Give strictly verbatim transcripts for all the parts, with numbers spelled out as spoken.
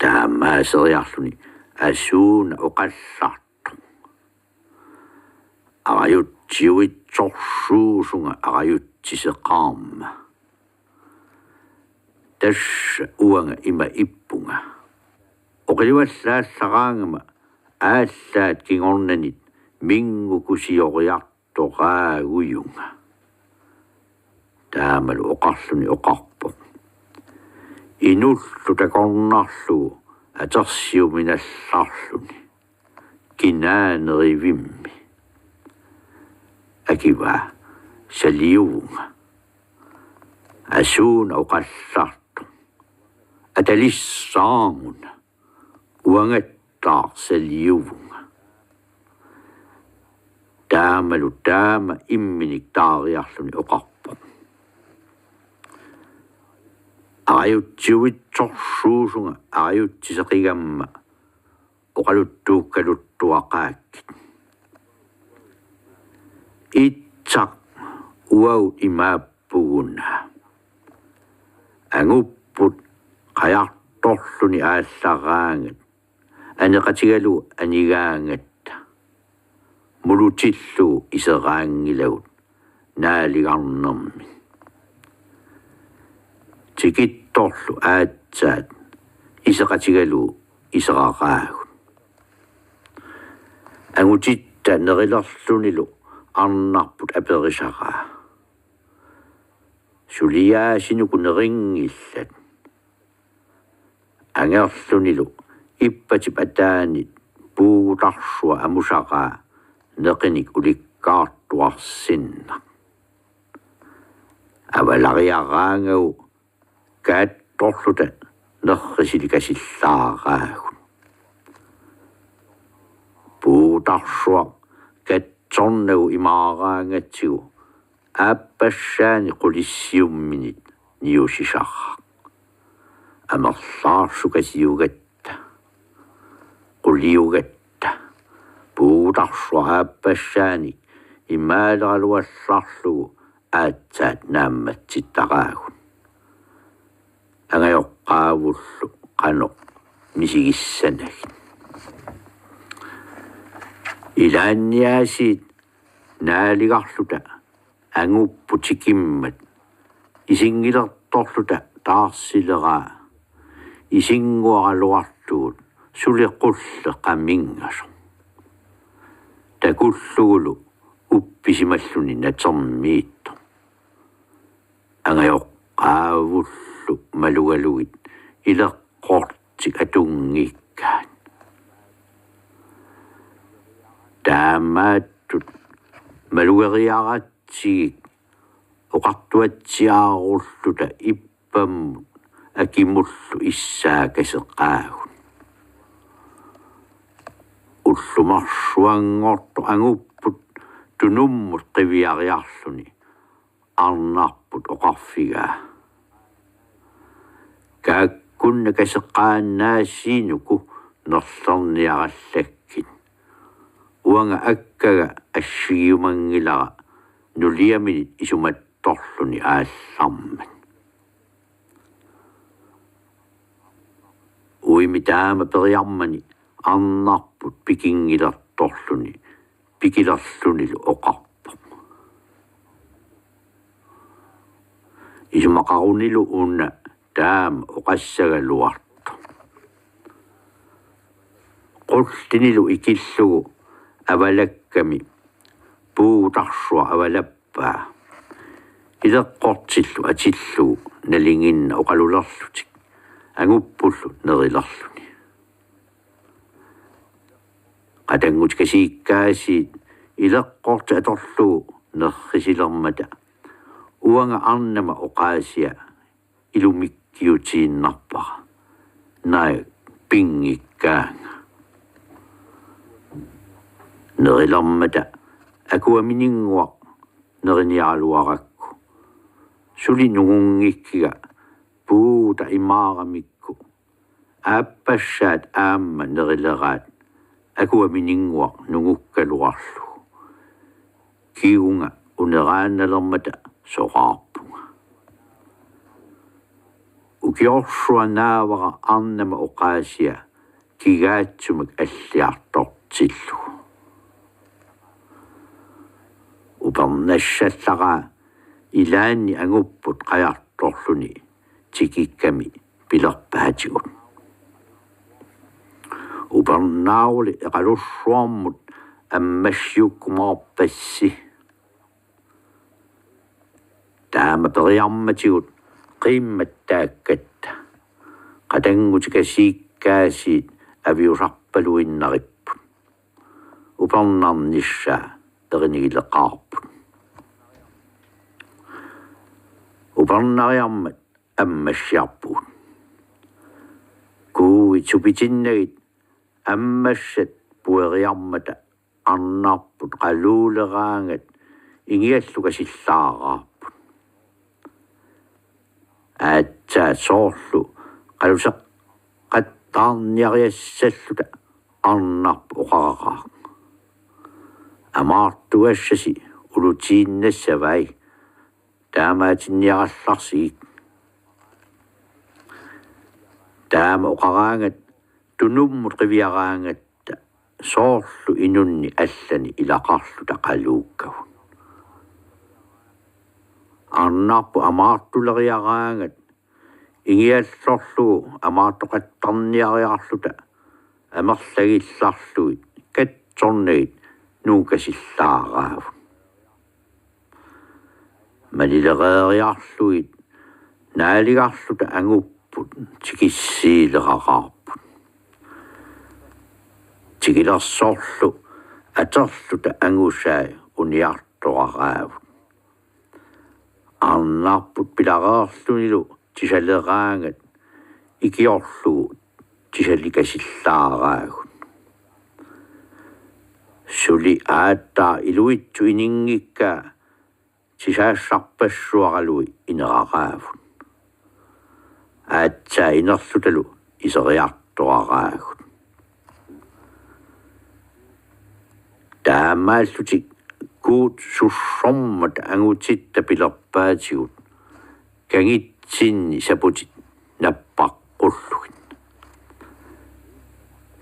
Taamaaseriarluni asuuna oqallartoq: Arajutsiuitsorsuusunga arajutsiseqaarma. Tassa uanga ima ippunga: Oqilivallaallaraangama aallaat kingornanit minngukusioriartoraagujunga. Taamalu oqarluni oqarpoq: Inullu takornarlugu atersiuminallarluni. Kinaanerivimmi? Akivaa: Saliuvunga. Asuuna oqallartoq: Atalissaanguna, uangattaaq saliuvunga. Taamalu taama imminik taariarluni oqarpoq: Arajutsiuitsorsuusunga arajutsiseqigamma oqaluttuukkaluttuaqaakkit. Itsaq uagut imaappuguna: Angupput qajartorluni aallaraangat aneqatigalugu anigaangatta, mulutillugu iseraanngilagut naaligarnermit. Tikittorlu aatsaat iseqatigalugu iseraraagut. Angutitta nerilerlunilu arnarput aperisaraa: Suliaasinuku nerinngillat? Angerlunilu ippatip ataanit puugutarsuaq amusaraa neqinik ulikkaartuarsinnaq. Avalariaraangagu kaattorluta nerrisilikasillaaraagut. Puugutarsuaq katsornagu imaaraangatsigu aappassaanik qulissiumminit niusisaraaq. Amerlaarsukasiugatta, quliugatta, puugutarsuaq aappassaanik imaaleraluallarlugu aatsaat naammatsittaraagut. Angajoqqaavullu qanoq misigissanagit. Ilaanniaasiit naaligarluta angupput tikimmat isinngilertorluta taarsileraa isinnguaraluartugut suli qulleq qaminngasoq. Takullugulu uppisimalluni natermiittoq. Angajoqqaavullu malugalugit ileqqortik atunngikkaat. Taamaattut malugeriaratsigik oqartuatsiaarulluta ippammut akimullu issaakaseqaagut. Ullumarsuanngortoq angupput tunummut qiviariarluni arnarput oqarfigaa: Kaakkunna kaseqqaannaasiinuku nerlerniarallakkit. Uanga akkaga assigiumanngilara nuliaminit isumattorluni aallarmat. Uimi taama periarmani arnarput pikinngilertorluni pikilerlunilu oqarpoq: Isumaqarunilu una taama oqassagaluartoq. Qullinilu ikillugu avalakkami puugutarsuaq avalappaa. Ileqqortillu atillugu nalinginnaat oqalulerlutik anguppullu nerilerluni. Qatanngutikasiikkaasiit ileqqortit atorlugu nerrisilermata uanga arnama oqaasia ilumikkiutiinnarpara: Naak pinngikkaanga? Nerilermata akuamininnguaq neriniaraluarakku suli nungunngikkiga puuguta imaaramikku aappassaat aamma nerileraat akuamininnguaq nungukkaluarlugu. Kiggunga uneraannalermata soraarpunga. Ukiorsuaq naavara arnama oqaasia kigaatsumik alliartortillugu. Upernassallaraa ilaanni angupput qajartorluni tikikkami pilerpaatigut: Upernaaruli eqalussuarmut ammassiukkumaarpassi. Taama periarmatigut qiimmat taakkatta qatanngutikasiikkaasiit aviusarpaluinnaripput. Upernarnissaa perinigileqaarput. Upernariarmat ammassiarpugut. Kuuit supitinnagit ammassat pueriarmata arnarput qaluuleraangat ingiallukasillaaraarput. Aatsaat soorlu qaluseqqattaarniariassalluta arnarput oqaraqaaq: Amaartugassasi ulutiinnassavai, taamaatinniarallarsigik. Taama oqaraangat tunummut qiviaraangatta soorlu inunni allani ilaqarluta qaluukkagut. Arnarput amaartuleriaraangat ingiallorlugu amaartoqattarniariarluta amerlagillarlugit katsornagit nungukasillaaraavut. Malilereeriarlugit naaligarluta angupput tikissiileraqaarput. Tikilersorlu aterluta angusai uniartoraavut. Arnarput pilareerlunilu tisaleraangat ikiorlugu tisalikasillaaraagut. Suli aatsaat iluitsut ininngikkaa tisaassarpassuaralui ineraraavut. Aatsaat inerlutalu iseriartoraraagut. Taamaallutik kuut sussormata angutitta pilerpaatigut kangitsinni saputit nappaqqullugit.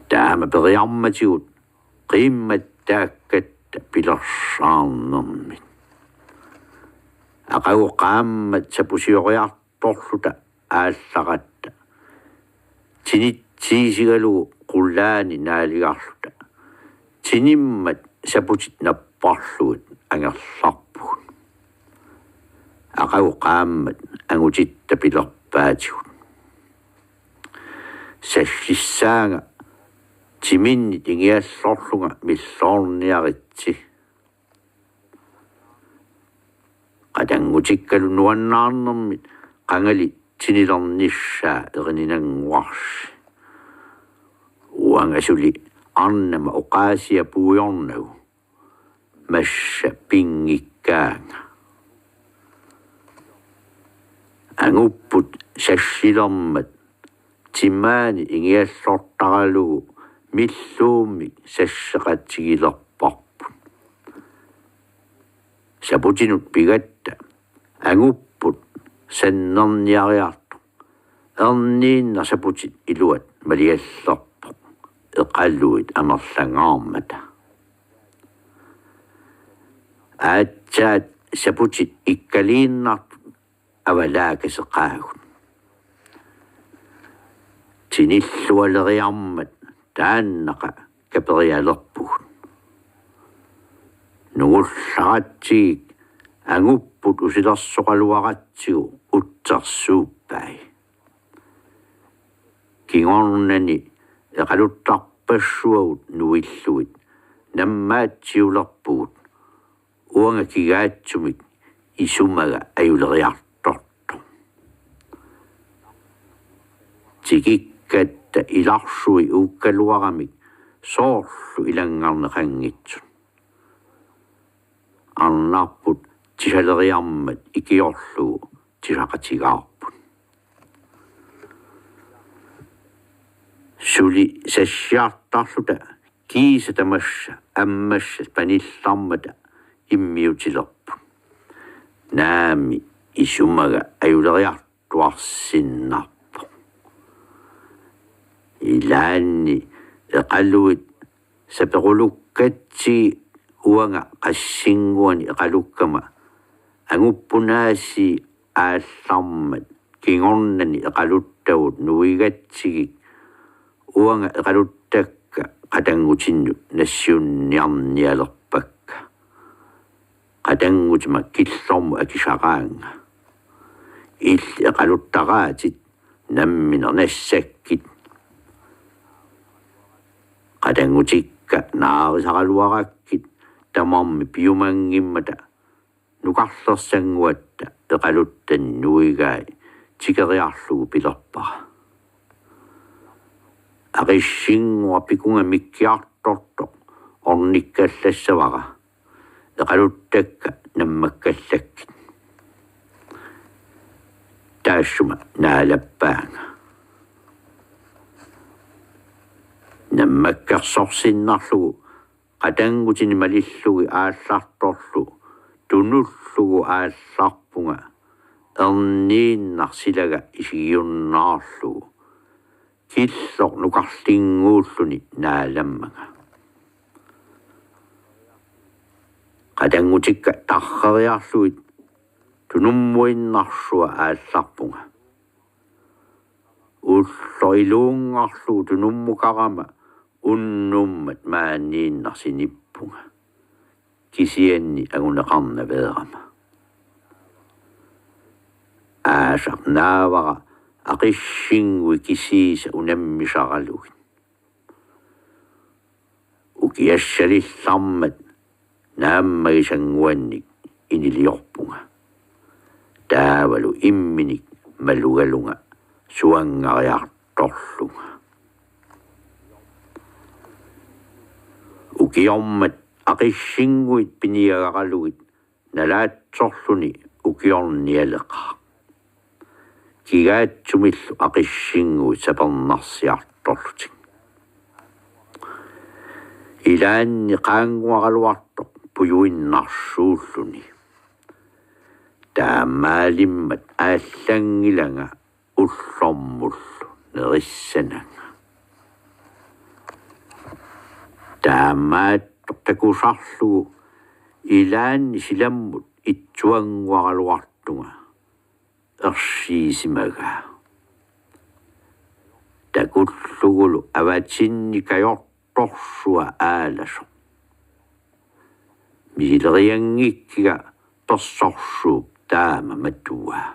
Taama periarmatigut qiimmat taakkatta pilersaarnermit. Aqagu qaammat sapusioriartorluta aallaratta tinitsiisigalugu qulaani naaligarluta tinimmat saputit napparlugit angerlarpugut. Aqagu qaammat angutitta pilerpaatigut: Sassissaanga timinnit ingiallorlunga milloorniaritsi. Qatanngutikkalu nuannaarnermit qangali tinilernissaa erininannguarsi. Uanga suli arnama oqaasia puigornagu massa pinngikkaanga. Angupput sassilermat timaani ingiallortaralugu milluummik sasseqatigilerparput. Saputinut pigatta angupput sannerniariartoq erniinnaq saputit iluat maliallerpoq eqaluit amerlangaarmata. Aatsaat saputit ikkaliinnartut avalaakaseqaagut. Tinillualeriarmat taannaqa kaperialerpugut. Nungullaratsigik angupput usilersoqaluaratsigu utsersuuppai. Kingornani eqaluttarpassuagut nuillugit nammaatsiulerpugut uanga kigaatsumik isumaga ajuleriartortoq. Tikikkatta ilarsui uukkaluaramik soorlu ilanngarneqanngitsut. Arnarput tisaleriarmat ikiorlugu tisaqatigaarput. Suli sassiartarluta kiisa tamassa ammassat panillarmata immiutilerput. Naamik isumaga ajuleriartuarsinnarpoq. Ilaanni eqaluit saperulukkatsigit uanga qassinnguani eqalukkama anguppunaasii aallarmat kingornani eqaluttavut nuigatsigik uanga eqaluttakka qatanngutinnut nassiunniarnialerpakka. Qatanngutima killormut akisaraannga. Illit eqaluttaraatit nammineq nassakkit. Qatanngutikka naarisaraluarakkit tamarmik piumanngimmata nukarlersannguatta eqaluttani nuigai tikeriarlugu pilerpara: Aqissinngua pikunga mikkiartortoq ornikkallassavara. Eqaluttakka nammakkallakkit. Taassuma naalappaanga. Nammakkersorsinnarlugu qatanngutini malillugit aallartorlu tunullugu aallarpunga erniinnaq silaga isigiunnaarlugu, killoq nukarlinnguulluni naalammanga. Qatanngutikka tarreriarlugit tunummuinnarsua aallarpunga. Ulloq iluunngarlugu tunummukarama unnummat maaniinnaq sinippunga, kisianni anguneqarnaveerama. Aasaq naavara aqissinnguit kisiisa unammisaralugit. Ukiassalillarmat naammagisannguannik iniliorpunga. Taavalu imminik malugalunga suanngariartorlunga. Ukiormat aqissinnguit piniagaralugit nalaatsorluni ukiornialeqaaq. Kigaatsumillu aqissinnguit sapernarsiartorlutik. Ilaanni qaannguaraluartoq pujuinnarsuulluni. Taamaalimmat aallanngilanga ullormullu nerissananga. Taamaattoq takusarlugu ilaanni silammut itsuannguaraluartunga ersiisimagaa. Takullugulu avatinni kajortorsua aalasoq. Misilerianngikkiga persorsuup taama matuaa.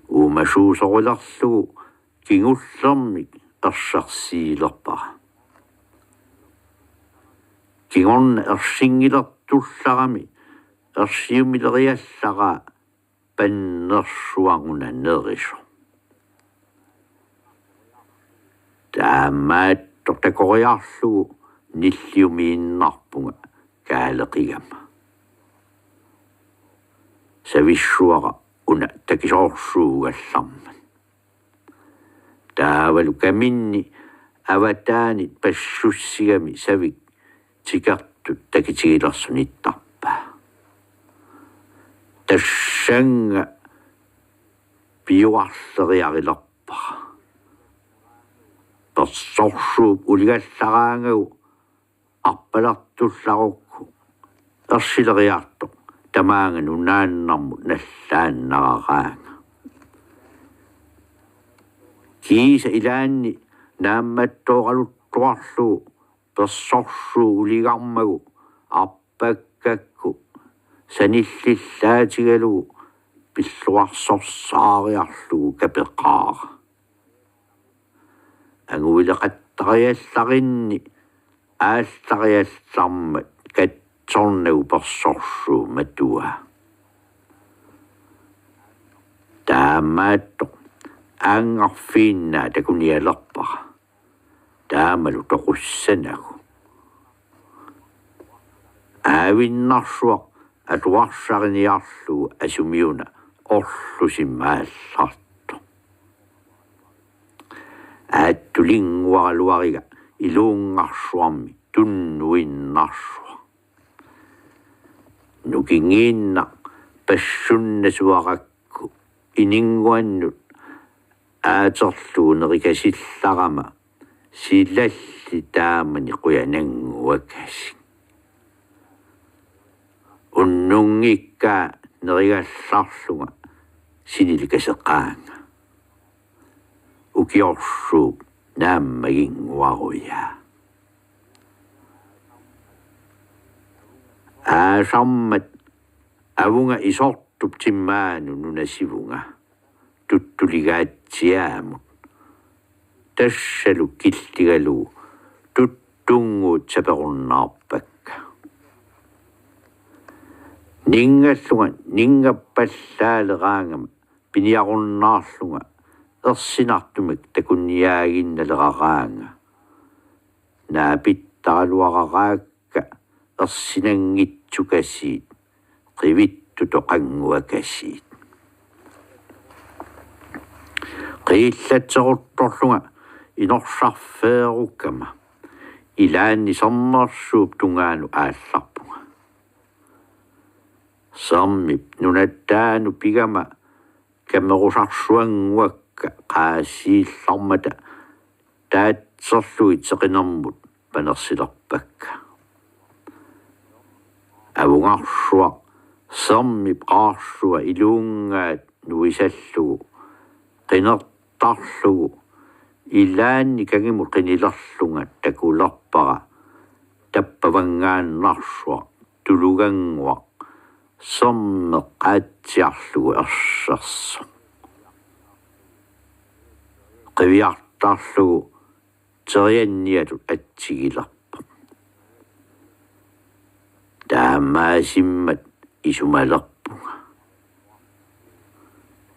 Uumasuusorilerlugu kingullermik ersersiilerpara. Kingorna ersinngilertullarami ersiumileriallaraa pannersuaq una nerisoq. Taamaattoq takoriarlugu nilliumiinnarpunga kaaleqigama. Savissuara una takisoorsuugallarmat. Taavalu kaminni avataanit passussigami savik tikertut takitigilersunittarpaa. Tassannga piuarleriarilerpara. Persorsuup uligallaraangagu arpalertullarukku ersileriartoq tamaanga nunaannarmut nallaannararaanga. Kiisa ilaanni naammattooqaluttuarlugu persorsuup uligarmagu arpakkakku sanillillaatigalugu pilluarsorsaariarlugu kapeqaara. Anguileqattariallarinni aallariallarmat katsornagu persorsuup matuaa. Taamaattoq aangarfiinnaa takunialerpara. Taamalu toqussanagu. Aavinnarsuaq atuarsariniarlugu asumiuna orlusimaallartoq. Aattulinnguaraluariga iluunngarsuarmi tunnuinnarsuaq. Nukingiinnaq passunnasuarakku ininnguannut Aaterlugu nerikasillarama silallit taamani qujanannguakasik. Unnunngikkaa nerigallarlunga sinilikaseqaanga. Ukiorsuup naammaginnguarujaa. Aasarmat avunga isortup timaanut nunasivunga. Tuttuligaatsiaamut. Tassalu killigalugu tuttunnguut saperunnaarpakka. Ninngallunga ninngappallaaleraangama piniarunnaarlunga ersinartumik takunniaaginnaleraanga. Naapittaraluararaakka ersinanngitsukasiit, qivittutoqannguakasiit. Qiillatseruttorlunga inorsarfeerukkama ilaanni sermersuup tungaanut aallarpunga. Sermip nunattaanut pigama kamerusarsuannguakka qaasiillarmata taatserlugit seqinermut panersilerpakka. Avungarsuaq sermip qaarsua iluunngaat nuisallugu qinertarlugu ilaanni kangimut qinilerlunga takulerpara tappavanngaannarsuaq tulugannguaq sermeq qaatsiarlugu ersersoq. Qiviartarlugu terianniatut atsigilerpoq. Taamaasimmat isumalerpunga.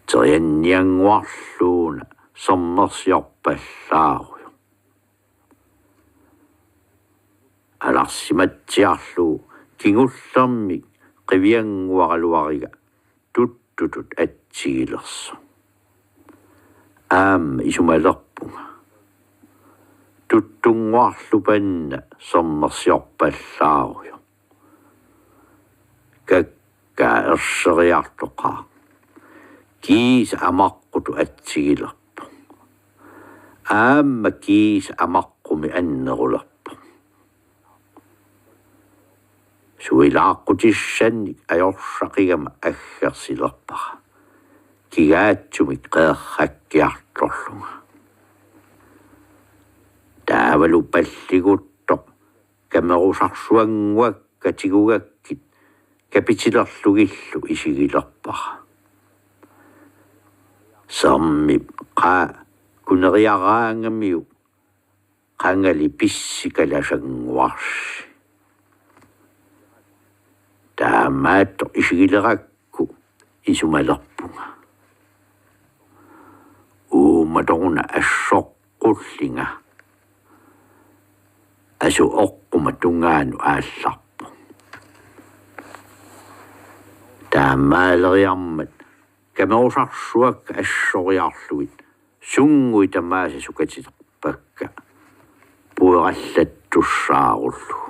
Terianniannguarluuna sermersiorpallaarujoq. Alarsimatsiarlugu kingullermik qiviannguaraluariga tuttutut atsigilersoq. Aamma isumalerpunga. Tuttunnguarlupanna sermersiorpallaarujoq. Kakkaa erseriartoqaaq. Kiisa amaqqutut atsigilerpoq. Aamma kiisa amaqqumi annerulerpoq. Suilaaqqutissannik ajorsaqigama aggersilerpara. Kigaatsumik qeerrakkiartorlunga. Taavalu palliguttoq kamerusarsuannguakka tigugakkit kapitilerlugillu isigilerpara. Sermip qaa kuneriaraangamiuk qangali pissikalassannguarsi. Taamaattoq isigilerakku isumalerpunga. Uumatoruna assoqqullinga. Asu oqquma tungaanut aallarpoq. Taamaaleriarmat kamerusarsuakka assoriarlugit sunnguit tamaasa sukatiterpakka puerallattussaarullugu.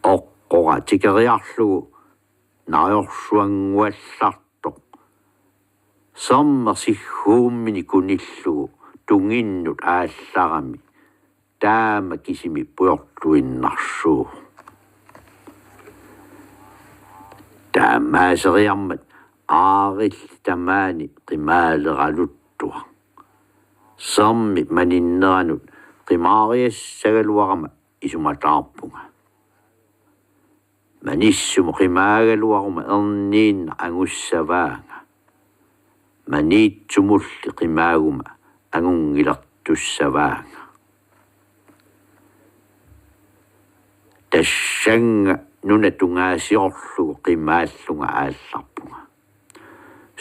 Oqqora tikeriarlugu najorsuannguallartoq sermeq sigguummini kunillugu tunginnut aallarami taama kisimi pujortuinnarsuuvoq. Taamaaseriarmat aarillit tamaani qimaaleraluttuaq. Sermip maninneranut qimaariassagaluarama isumataarpunga. Manissumut qimaagaluaruma erniinnaq angussavaanga. Maniitsumulli qimaaguma angunngilertussavaanga. Tassannga nuna tungaasiorlugu qimaallunga aallarpunga.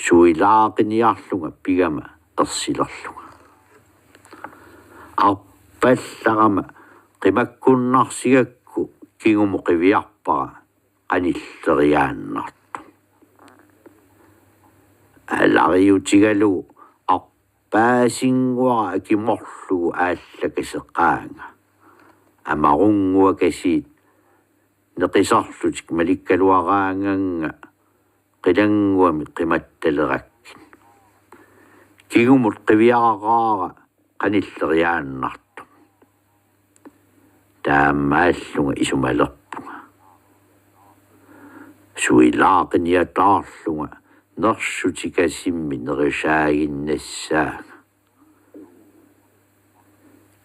Suilaaqiniarlunga pigama ersilerlunga. Arpallarama qimakkunnarsigakku kingumut qiviarpara qanilleriaannartoq. Alariutigalugu arpaasinnguara akimorlugu aallakaseqaanga. Amarunnguakasiit neqisarlutik malikkaluaraangannga qilannguamik qimattalerakkit. Kingumut qiviaraqaara qanilleriaannartoq. Taamaallunga isumalerpunga. Suilaaqiniataarlunga nersutikasimmik nerisaaginnassaanga.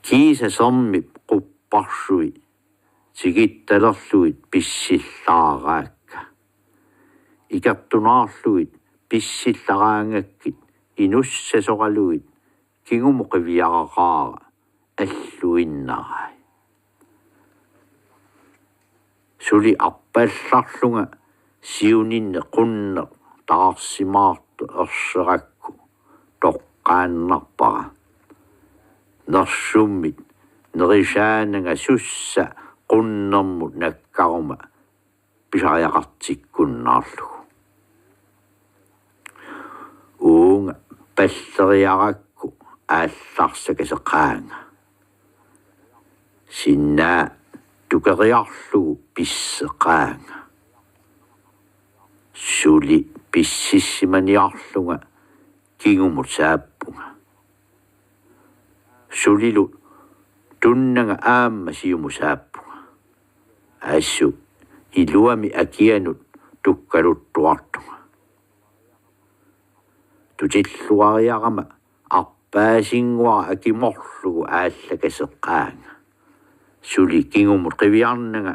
Kiisa sermip qupparsui tikittalerlugit pissillaaraakka. Ikertunaarlugit pissillaraangakkit inussasoralugit kingumut qiviaraqaara alluinnarai. Suli arpallarlunga siuninni qunneq taarsimaartoq erserakku toqqaannarpara. Nersummit nerisaananga sussa qunnermut nakkaruma pisariaqartikkunnaarlugu. Uunga palleriarakku aallarsakaseqaanga. Sinnaa tukeriarlugu pisseqaanga. Suli pississimaniarlunga kingumut saappunga. Sulilu tunnanga aamma siumut saappunga. Assut iluamik akianut tukkaluttuartunga. Tutilluariarama arpaasinnguara akimorlugu aallakaseqaanga. Suli kingumut qiviarnanga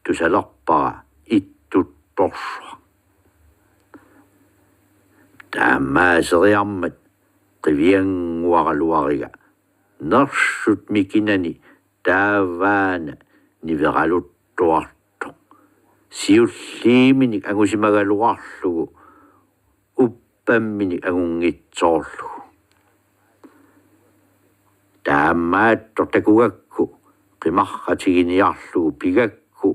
tusalerpara ittuttorsuaq. Taamaaseriarmat qiviannguaraluariga nersut mikinani taavaana niveraluttuartoq. Siulliiminik angusimagaluarlugu uppamminik angunngitsoorlugu. Taamaattoq takugakku qimarratiginiarlugu pigakku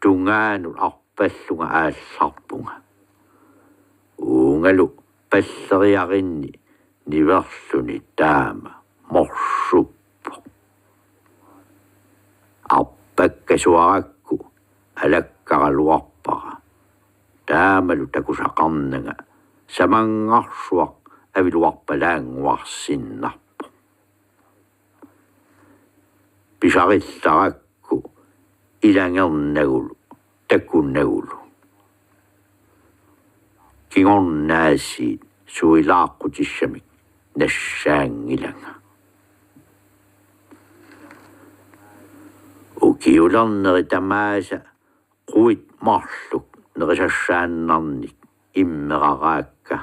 tungaanut arpallunga aallarpunga. Uungalu palleriarinni niverluni taama morsuppoq. Arpakkasuarakku alakkaraluarpara. Taamalu takusaqarnanga samanngarsuaq aviluarpalaannguarsinnarpoq. Pisarillarakku ilangernagulu takunagulu. Kingornaasiit suilaaqutissamik nassaanngilanga. Ukiulerneri tamaasa quit marluk nerisassaannarnik immeraraakka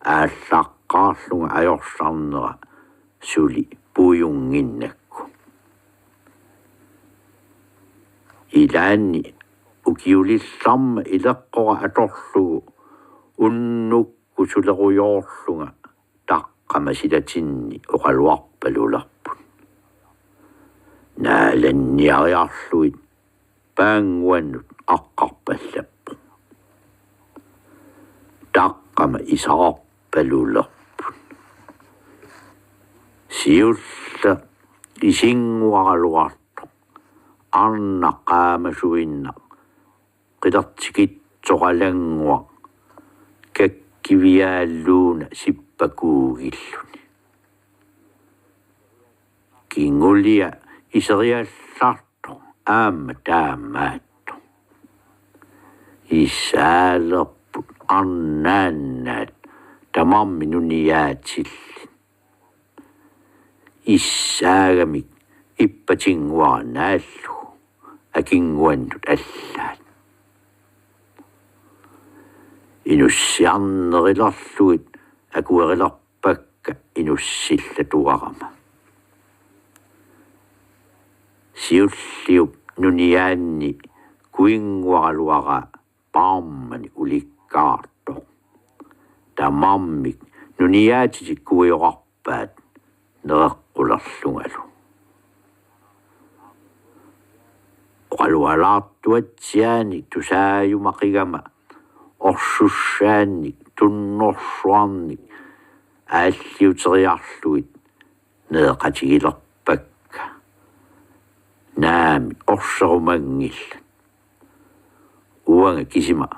aallaqqaarlunga ajorsarnera suli puiunnginnakku. Ilaanni ukiulillarma ileqqora atorlugu unnukkut sulerujoorlunga taqqama silatinni oqaluarpalulerput. Naalanniariarlugit paannguannut aqqarpallappoq. Taqqama isararpalulerput. Siulleq isinnguaraluartoq arnaq qaamasuinnaq qilertikitsoqalannguaq kakkiviaalluuna sippakuugilluni. Kingulia iseriallartoq aamma taamaattoq. Isaalerput arnaannaat tamarmik nuniaatillit. Issaagamik ippatinnguara naallugu akinnguannut allaat. Inussiarnerilerlugit akuerilerpakka inussillatuarama. Siulliup nuniaanni kuinnguaraluaraa paarmanik ulikkaartoq. Tamarmik nuniaatitik kuiorarpaat nereqqulerlungalu. Oqalualaartuatsiaanik tusaajumaqigama orsussaannik tunnorsuarnik aalliuteriarlugit nereqatigilerpakka. Naamik orserumanngillat. Uanga kisima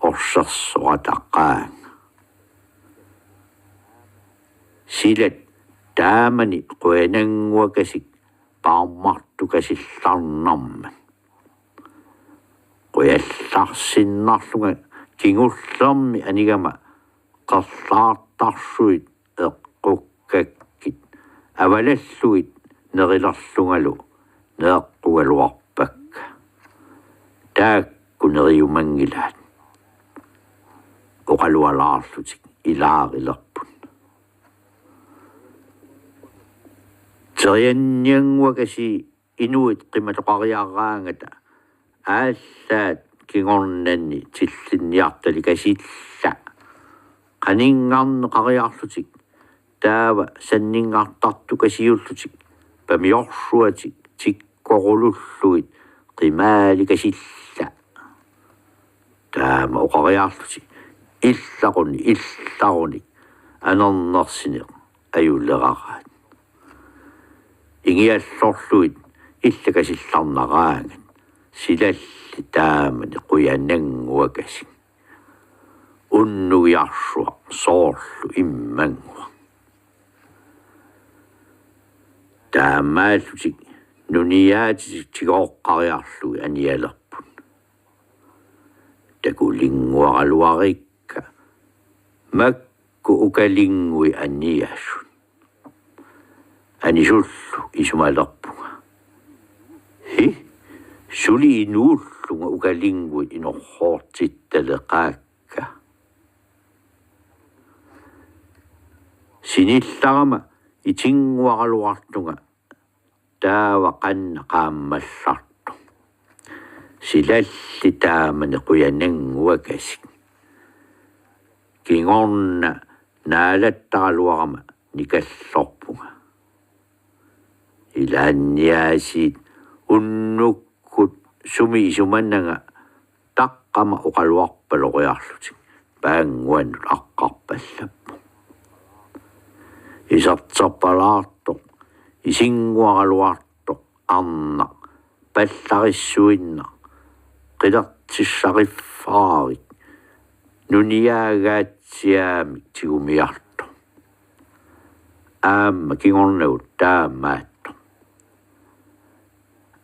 orsersorataqaanga. Silat taamani qujanannguakasik paarmartukasillarnarmat. Qujallarsinnarlunga kingullermi anigama qerlaartarsuit eqqukkakkit avalallugit nerilerlungalu neeqqugaluarpakka. Taakku neriumanngilaat. Oqalualaarlutik ilaarilerput. Terianniannguakasii inuit qimatoqariaraangata aallaat kingornanni tillinniartalikasilla. Qaninngarneqariarlutik taava sanninngartartukasiullutik pamiorsuatik tikkorulullugit qimaalikasilla. Taama oqariarlutik illaqunnik illarunik anernersineq ajuleraraat. Ingiallorlugit illakasillarnaraangat silalli taamani qujanannguakasik. Unnugiarsuaq soorlu immanguaq. Taamaallutik nuniaatitik tigooqqariarlugit anialerput. Takulinnguaraluarikka makku ukalinngui aniasut. Anisullu isumalerpunga: Hi, suli inuullunga ukalinngui inorhoortittaleqaakka. Sinillarama itinnguaraluartunga taava qanna qaammallartoq. Silalli taamani qujanannguakasik. Kingorna naalattaraluarama nikallorpunga. Ilaanniaasiit unnukkut sumi isumananga taqqama oqaluarpaloriarlutik paannguanut aqqarpallappoq. Iserterpalaartoq, isinnguaraluartoq arnaq, pallarissuinnaq, qilertissariffaarik, nuniaagaatsiaamik tigumiartoq. Aamma kingornagut taamaattoq.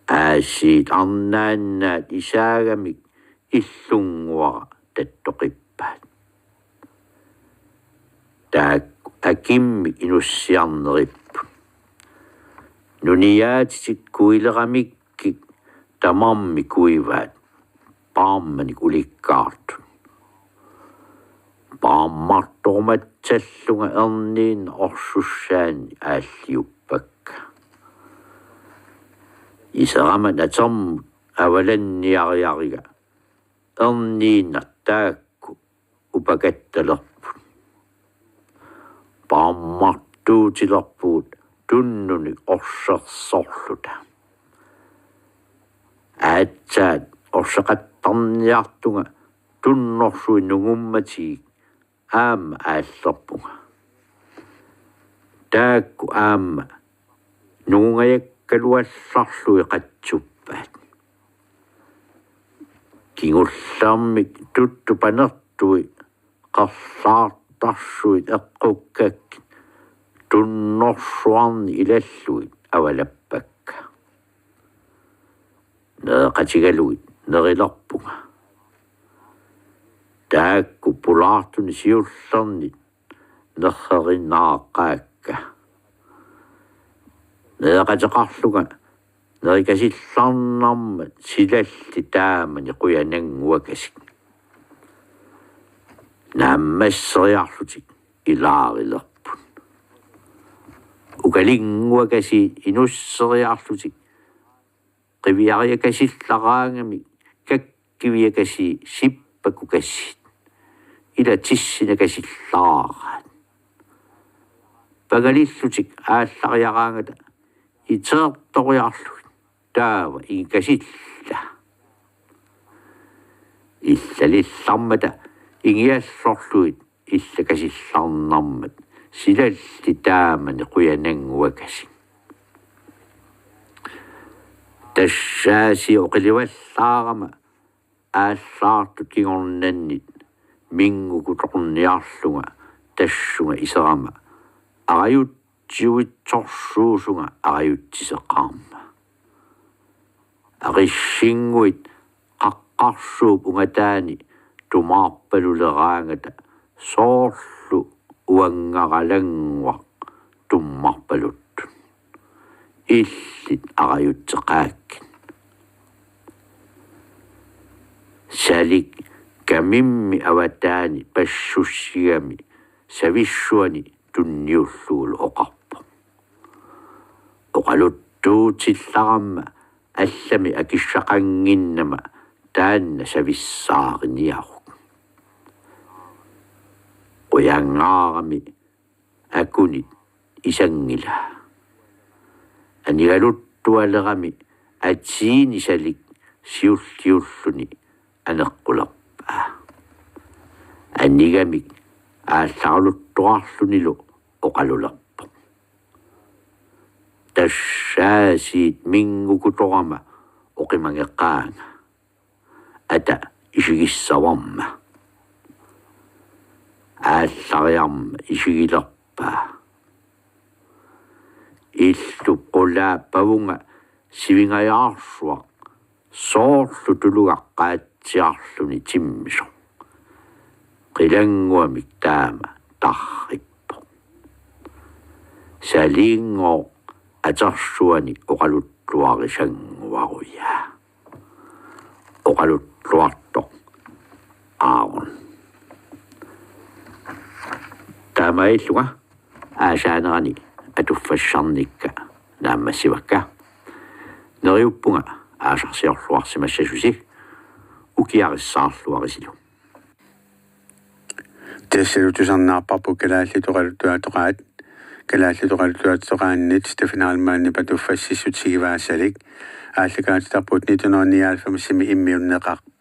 Aasiit arnaannaat isaagamik illunnguara tattoqippaat. Taakku akimmik inussiarneripput. Nuniaatitik kuileramikkik tamarmik kuivaat paarmanik ulikkaartut. Paarmartorumatsallunga erniinnaq orsussaanni aalliuppakka. Iserama natermut avalanniariariga erniinnaq taakku upakattalerput. Paarmartuutilerpugut tunnunik orsersorluta. Aatsaat orseqattarniartunga tunnorsuit nungummatigik aamma aallerpunga. Taakku aamma nungungajakkaluallarlugit qatsuppaat. Kingullermik tuttut panertui qerlaartarsuit eqqukkakkit tunnorsuarni ilallugit avalappakka. Nereqatigalugit nerilerpunga. Taakku pulaartunik siullernit nerrerinnaaqaakka. Nereqateqarlunga nerikasillarnarmat silalli taamani qujanannguakasik. Naammasseriarlutik ilaarilerput. Ukalinnguakasiit inusseriarlutik qiviariakasillaraangamik kakkiviakasii sippakkukasiit ila tissinakasillaaraat. Pangalillutik aallariaraangata iteertoriarlugit taava ingikasilla. Illalillarmata ingiallorlugit illakasillarnarmat silalli taamani qujanannguakasik. Tassaasiit oqilivallaarama aallaartut kingornannit minngukutorniarlunga tassunga iserama Arajutsiuitsorsuusunga arajutsiseqarma. Aqissinnguit qaqqarsuup ungataani tumaarpaluleraangata soorlu uangaralannguaq tummarpaluttut. Illit arajutseqaakkit. Salik kamimmi avataani passussigami savissuani tunniullugulu oqarpoq: Oqaluttuutillaramma allami akissaqannginnama taanna savissaariniaruk. Qujangaarami akunit isanngilaa. Anigaluttualerami atiini salik siulliulluni aneqqulerpaa. Anigamik aallaraluttuarlunilu oqalulerpoq: Tassaasiit minngukutorama oqimangeqaanga. Ata isigissavarma. Aallariarmat isigilerpaa. Illup qulaap pavunga sivingajaarsuaq soorlu tulugaqqaatsiarluni timmisoq. Qilannguamik taama tarrippoq. Saliinngooq atersuani oqaluttuarisannguarujaa. Oqaluttuartoq Aaron. Taamaallunga aasaanerani atuffassarnikka naammassivakka. Neriuppunga aasarsiorluarsimassasusi, ukiarissaarluarisilu. Tassalu tusarnaarparput Kalaallit Oqaluttuatoqaat. Kalaallit Oqaluttuatoqaannit Steffen Heilmannip atuffassissut Sigivaa salik aallakaatitarput nitten hundrede nioghalvfemsimi immiunneqarpoq.